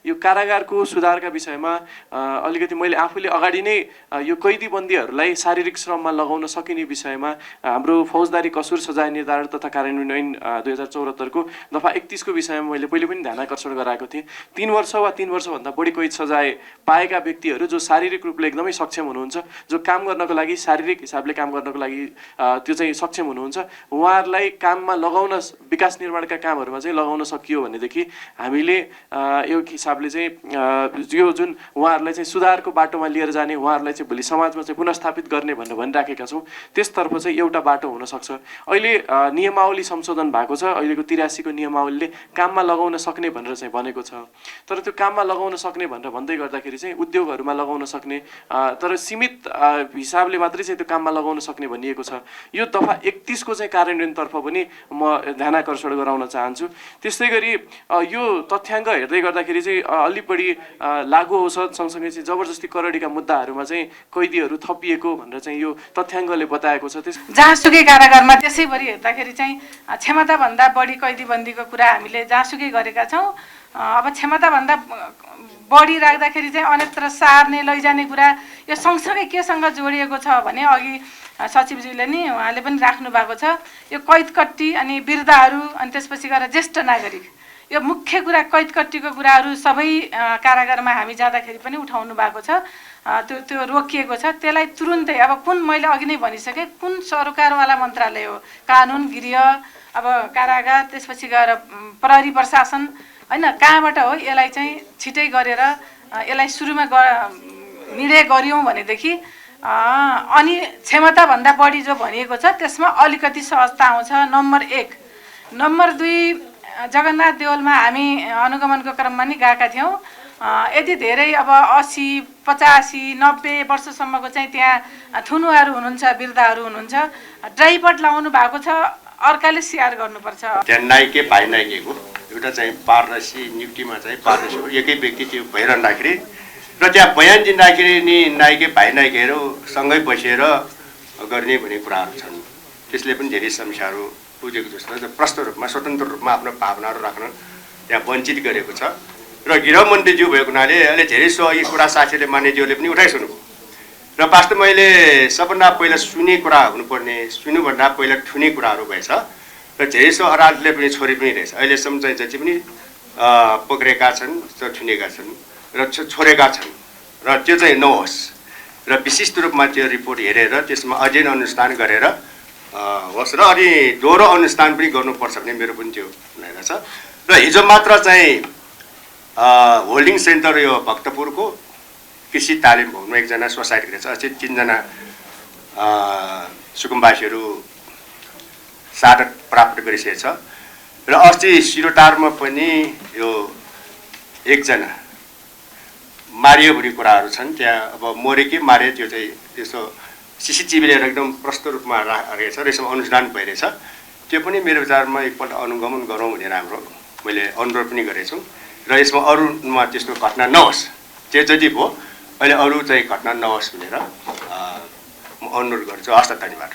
यो कारागारको सुधारका विषयमा अलिकति मैले आफूले अगाडि नै यो कैदी बन्दीहरूलाई शारीरिक श्रममा लगाउन सकिने विषयमा हाम्रो फौजदारी कसुर सजाय निर्धारण तथा कार्यान्वयन ऐन 2074 को दफा 31 को विषयमा मैले पहिले पनि ध्यान आकर्षण गराएको थिएँ। 3 वर्ष वा 3 वर्षभन्दा बढी कैद सजाय पाएका व्यक्तिहरू जो शारीरिक रूपले एकदमै सक्षम हुनुहुन्छ, जो काम गर्नको लागि शारीरिक हिसाबले काम गर्नको लागि त्यो चाहिँ सक्षम हुनुहुन्छ, उहाँहरूलाई काममा लगाउन विकास निर्माणका कामहरूमा चाहिँ लगाउन सकियो भनेदेखि हामीले यो हिसाबले चाहिँ यो जुन उहाँहरूलाई चाहिँ सुधारको बाटोमा लिएर जाने, उहाँहरूलाई चाहिँ भोलि समाजमा चाहिँ पुनर्स्थापित गर्ने भनेर भनिराखेका छौँ। त्यसतर्फ चाहिँ एउटा बाटो हुनसक्छ। अहिले नियमावली संशोधन भएको छ, अहिलेको 83 को नियमावलीले काममा लगाउन सक्ने भनेर चाहिँ भनेको छ। तर त्यो काममा लगाउन सक्ने भनेर भन्दै गर्दाखेरि चाहिँ उद्योगहरूमा लगाउन सक्ने, तर सीमित हिसाबले मात्रै चाहिँ त्यो काममा लगाउन सक्ने भनिएको छ। यो दफा 31 को चाहिँ कार्यान्वयनतर्फ पनि म ध्यान आकर्षण गराउन चाहन्छु। त्यस्तै गरी यो तथ्याङ्क हेर्दै गर्दाखेरि चाहिँ अलि बढी लागु औषध सँगसँगै चाहिँ जबरजस्ती करडीका मुद्दाहरूमा चाहिँ कैदीहरू थपिएको भनेर चाहिँ यो तथ्याङ्कले बताएको छ। जहाँसुकै कारागारमा त्यसैभरि हेर्दाखेरि चाहिँ क्षमताभन्दा बढी कैदी बन्दीको कुरा हामीले जहाँसुकै गरेका छौँ। अब क्षमताभन्दा बढी राख्दाखेरि चाहिँ अन्यत्र सार्ने लैजाने कुरा यो सँगसँगै केसँग जोडिएको छ भने अघि सचिवज्यूले नि उहाँले पनि राख्नु भएको छ, यो कैदकट्टी अनि वृद्धहरू अनि त्यसपछि गएर ज्येष्ठ नागरिक, यो मुख्य कुरा कैदकट्टीको कुराहरू सबै कारागारमा हामी जाँदाखेरि पनि उठाउनु भएको छ। त्यो रोकिएको छ। त्यसलाई तुरुन्तै अब कुन मैले अघि नै भनिसकेँ कुन सरकारवाला मन्त्रालय हो, कानुन गृह, अब कारागार, त्यसपछि गएर प्रहरी प्रशासन होइन, कहाँबाट हो यसलाई चाहिँ छिटै गरेर यसलाई सुरुमा निर्णय गऱ्यौँ भनेदेखि अनि क्षमताभन्दा बढी जो भनिएको छ त्यसमा अलिकति सहजता आउँछ। नम्बर 1। नम्बर 2, जगन्नाथ देवलमा हामी अनुगमनको क्रममा नि गएका थियौँ। यदि धेरै अब 80, 85, 90 वर्षसम्मको चाहिँ त्यहाँ थुनुहरू हुनुहुन्छ, वृद्धहरू हुनुहुन्छ, ड्राइपट लाउनु भएको छ, अर्काले स्याहार गर्नुपर्छ। त्यहाँ नाइके भाइ नाइकेको एउटा चाहिँ पारदर्शी नियुक्तिमा चाहिँ पारदर्शी एकै व्यक्ति त्यो भइरहँदाखेरि र त्यहाँ बयान दिँदाखेरि नि नाइके भाइ नाइकेहरू सँगै बसेर गर्ने भन्ने कुराहरू छन्। त्यसले पनि धेरै समस्याहरू बुझेको जस्तो छ। प्रष्ट रूपमा स्वतन्त्र रूपमा आफ्नो भावनाहरू राख्न त्यहाँ वञ्चित गरेको छ। र गृहमन्त्रीज्यू भएको हुनाले अहिले धेरै यी कुरा साथीले मान्यज्यूले पनि उठाइसक्नुभयो। र वास्तवमा अहिले सबभन्दा पहिला सुन्ने कुरा हुनुपर्ने, सुन्नुभन्दा पहिला ठुने कुराहरू भएछ। र धेरै अदालतले पनि छोरी पनि रहेछ। अहिलेसम्म चाहिँ जति पनि पक्रेका छन्, ठुनेका छन् र छोडेका छन्, र त्यो चाहिँ नहोस्। र विशिष्ट रूपमा त्यो रिपोर्ट हेरेर त्यसमा अध्ययन अनुष्ठान गरेर होस् र अनि दोहोरो अनुष्ठान पनि गर्नुपर्छ भन्ने मेरो पनि त्यो भनाइ छ। र हिजो मात्र चाहिँ होल्डिङ सेन्टर यो भक्तपुरको कृषि तालिम भवनमा एकजना सुसाइड गरेछ। अस्ति 3 जना सुकुम्बासीहरू शहादत प्राप्त गरिसकेको छ। र अस्ति सिरोटारमा पनि यो एकजना मारियो भन्ने कुराहरू छन्। त्यहाँ अब मरे कि मारे त्यो चाहिँ त्यसो सिसिटिभीले एकदम प्रष्ट रूपमा राखेको छ र यसमा अनुसन्धान भइरहेछ। त्यो पनि मेरो विचारमा एकपल्ट अनुगमन गरौँ भनेर हाम्रो मैले अनुरोध पनि गरेको छु। र यसमा अरूमा त्यस्तो घटना नहोस्, त्यो जति भयो अहिले अरू चाहिँ घटना नहोस् भनेर म अनुरोध गर्छु। हस् त, धन्यवाद।